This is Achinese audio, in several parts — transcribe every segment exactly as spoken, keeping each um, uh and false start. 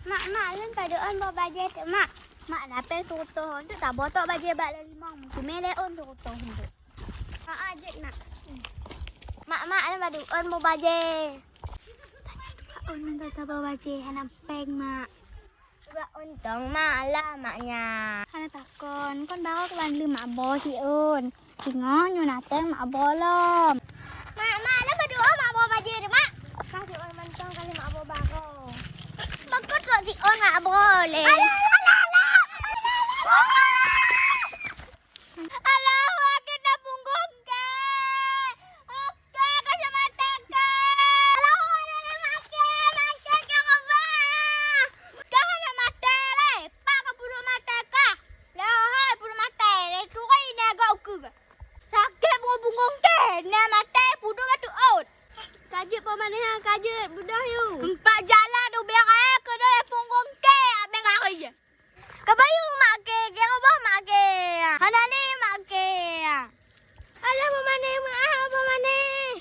Mak, mak, lôn padub ôn boh bajée teuk, mak. Mak, dapée seurutoh, untuk taboh tok bajée bak lé limong, meuteumé lé ôn seurutoh untuk. Mak, ah, jeuet, mak. Mak, mak, lôn padub ôn boh bajée. Ôn, lôn taboh bajée, hana péng, mak. Untông mak lah mak nyan. Hana takon, kon barô keuban lé mak boh siôn. Singoh nyoe na teuh mak boh lom. Mak, mak, lôn padub ôn mak boh bajée mak. Ka siôn mantong kali mak boh barô. Makot trok siôn mak boh lé. Alah, alah, alah, alah, alah. Allahu Akbar, punggong kèe. Oke, kacamata kèe. Allahu Akbar, maté, maté, ya Allah. Kah hana maté lé, pak ka puduk maté kah. Lé hai puduk maté, lé turun nègok keu. Sakét punggong-punggong kèe, na maté puduk batu ôt. Ka jeuet peumanéh, ka jeuet, beudôh yue. Empat jalan ubé raya keudroe punggong kèe, abéng gari. Kabayu mak kèe, kèe ubah mak kèe. Hana lé mak kèe. Alah, peumanéh, meu'ah, peumanéh.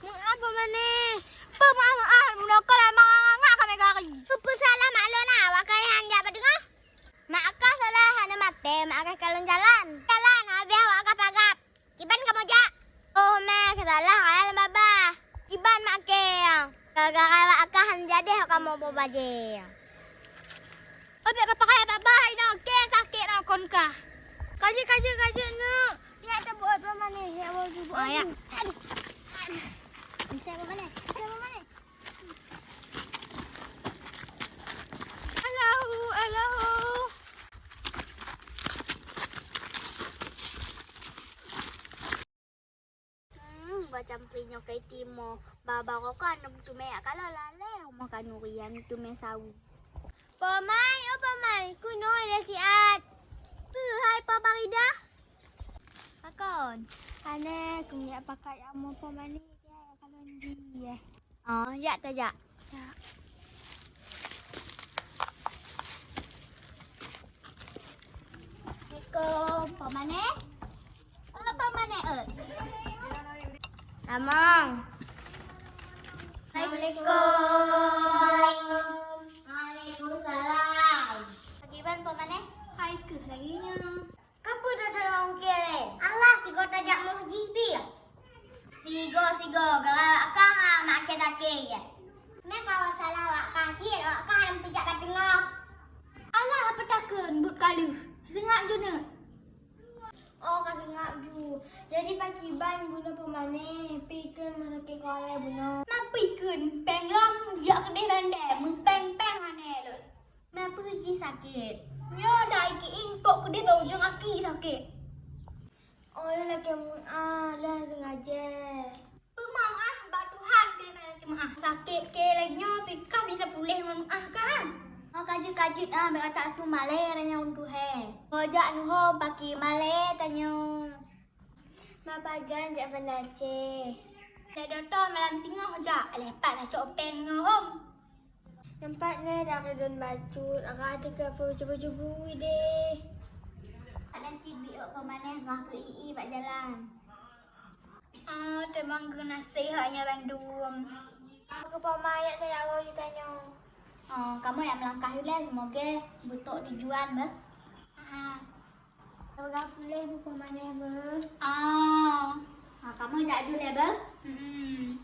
Meu'ah, peumanéh. Peue meu'ah, meu'ah, bunoe ka lama ngak kami gari. Peue salah mak lôn na, awak kalian jak bak teungoh. Mak kah salah, hana maté, mak kah kalon jalan. Jalan, habéh awak kah pagab. Kiban kamoe jak? Oh, mé, keutalah raya lôn babah. Kiban mak kèe. Gara-gara awak kah hana jadi kamoe boh bajée. Oh, bèk ka pakai babah inoe, kèe sakét ngon kon kah. Ka jeuet, ka jeuet, ka jeuet, neuk. Ya, tabeuôt peumanéh, ya, beuôt, beuôt. Oh, ya. Aduh. Bisa peumanéh, bisa peumanéh. Allahu, Allahu. Hmm, bak campur nyoe kai timoh. Ba-, barokah na meuteumé kalon lalé rumoh Kanuri nyang meuteumé saweue. Pomai, oh Pomai, keunoe lé siat. Peue hai Pa Faridah? Pakon? Aneh, keuneuk pakat amoe Pomai nyoe, ya, kalon jih. Oh, jak tajak. Jak. Assalamualaikum, Pomai. Oh, Pomai, eh. Tamong. Assalamualaikum. Waalaikumsalam. Kiban, Pomai? Hai keuh lagèe nyoe. Kapeue that-that lam ungkée lé? Alah, sigoe tajak meuh jih pih. Sigoe, sigoe, gara-gara kah ha mak kèe sakét. Mé kawa salah wak kah cit, wak kah lam pijak ka teungoh. Alah, apa takheun buet ka lheueh. Seungab jeuneuk. Oh, ka seungab ju. Jadi pakiban bunoe Pomai, pikeun meuh sakét keuhai bunoe. Ma pikeun, péng lom jak keudeh bandèe, meupéng-péng hana lôn. Ma peue jih sakét? Nyoe dai kiéng kok keudeh bak ujong aki sakét. Oh, lôn lakèe meu'ah, lôn sengaja. Peue meu'ah bak Tuhan keu lôn lakèe meu'ah. Sakét kèe lagèe nyoe pih kah bisa puléh ngon meu'ah kan? Oh, ka jeuet, ka jeuet ah, bèk atak su malèe nyan ureueng tuha. Kojak neuhom paki malèe tanyoe. Ma pajan jak Banda Aceh. Jak doto malam singoh jak, leupah na cok péng nyoe hom. Teumpat nyoe dak keudon bacut, rata keu peue cubu-cubu deh. Ada cit biôk peumaneh rhah keu i-i bak jalan. Oh, teuma geunaséh hak nyoe bandum. Keu poma ayat saya awai tanyoe. Oh, kamoe jak meulangkah ilèe, semoga beutok tujuan beuh. Ha. Peugah puléh bukon manèh beuh. Ah. Ha, kamoe jak ju lé beuh. Hmm.